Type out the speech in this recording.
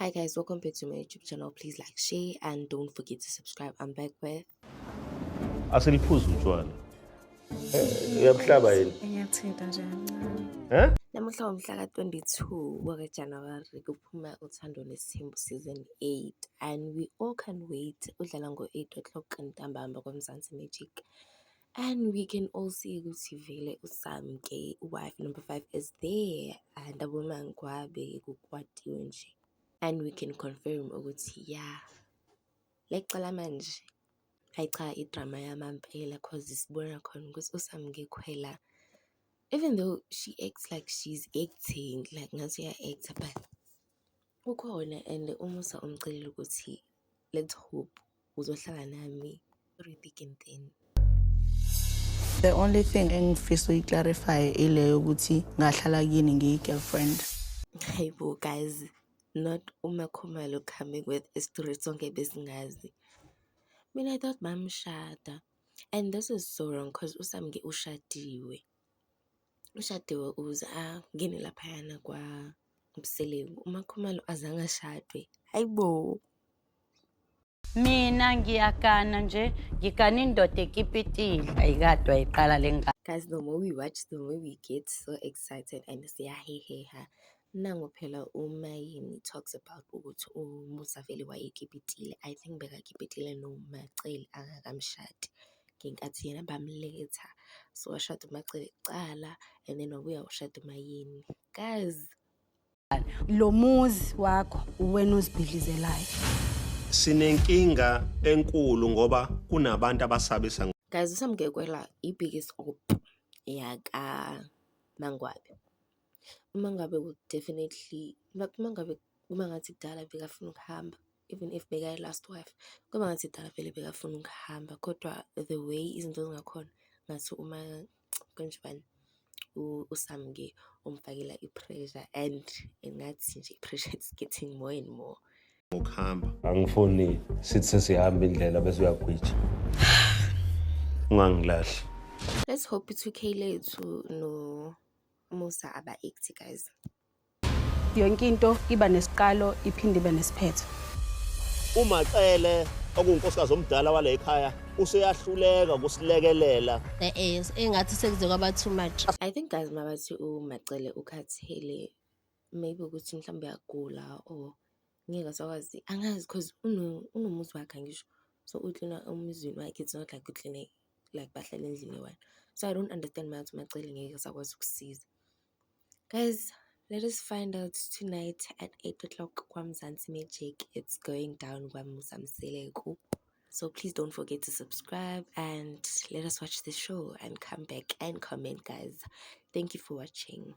Hi guys, welcome back to my YouTube channel. Please like, share and don't forget to subscribe. I'm back with Asiliphuzi utshwala. Uyabuhlaba yini? Ngiyathinta nje kancane. Eh? Namuhla umhla ka-22 wakaJanuwari kuphuma Uthando Nesithembu season 8 and we all can't wait. Udlala ngo-8 o'clock ntambama kwaMzansi Magic. And we can all see ukuthi vele uSamke, wife number 5, is there and aboMangwabe kukwatiwe nje. And we can confirm ukuthi yeah, lecala manje. Hayi cha, idrama yamampela, 'cause sibona khona ukuthi uSamke Khwela, even though she acts like she's acting, like ngathi uya-acta, but ukhona. And uMusa umcelile ukuthi let's hope uzohlala nami through thick and thin. The only thing engifisa uyi-clarify ile yokuthi ngahlala kini ngiyi-girlfriend. Hayibo guys, not uMakhumalo coming with a story sonke besingazi. Mina I thought bamshada, and this is so wrong 'cause uSamke ushadiwe. Ushadiwe ukuze angene laphayana kwaMseleku. UMakhumalo azange ashadwe. Hayibo. Mina ngiyagana nje, ngigana indoda ekipitile. Ayikade wayiqala le ngane. Guys, the more we watch, the more we get so excited and siyaheheha. Nangu phela uMayeni talks about ukuthi uMusa vele wayekipitile. I think bekakipitile noMacele angakamshadi ngenkathi yena bamletha. So washada uMacele kucala and then wabuya washada uMayeni. Guys, Lo muzi wakho uwena ozibhidlizelayo. Sinenkinga enkulu ngoba kunabantu abasabisa Guys, uSamke Khwela i-biggest op yaka Mangwabe. Uma ngabe would definitely, uma ngabe uma ngathi kudala bekafuna ukuhamba, even if bekayi-last wife, kuba ngathi kudala vele bekafuna ukuhamba, kodwa the way izinto zingakhona ngathi uma kanjani uSamke umfakela i-pressure and engathi nje i-pressure, it's getting more and more. Ngokuhamba. Angifuni sithi sesihamba indlela bese uyagwija. Ungangilahli. Let's hope i-2K lethu no Musa aba-act, guys. Yonke into iba nesiqalo, iphinde ibe nesiphetho. UMacele, okuwunkosikazi omdala wale ekhaya, useyahluleka ukusilekelela. Eh, engathi sekuze kwaba too much. I think guys, mabathi uMacele ukhathele, maybe ukuthi mhlawumbe uyagula or ngeke asakwazi, angazi, 'cause unomuzi wakhe angisho, so uklina emuzini wakhe. It's not like ukline like bahlala endlini eyi-one, so I don't understand mabathi uMacele ngeke asakwazi ukusiza. Guys, let us find out tonight at 8 o'clock kwaMzansi Magic. It's going down kwaMusa Mseleku. So please don't forget to subscribe and let us watch the show and come back and comment, guys. Thank you for watching.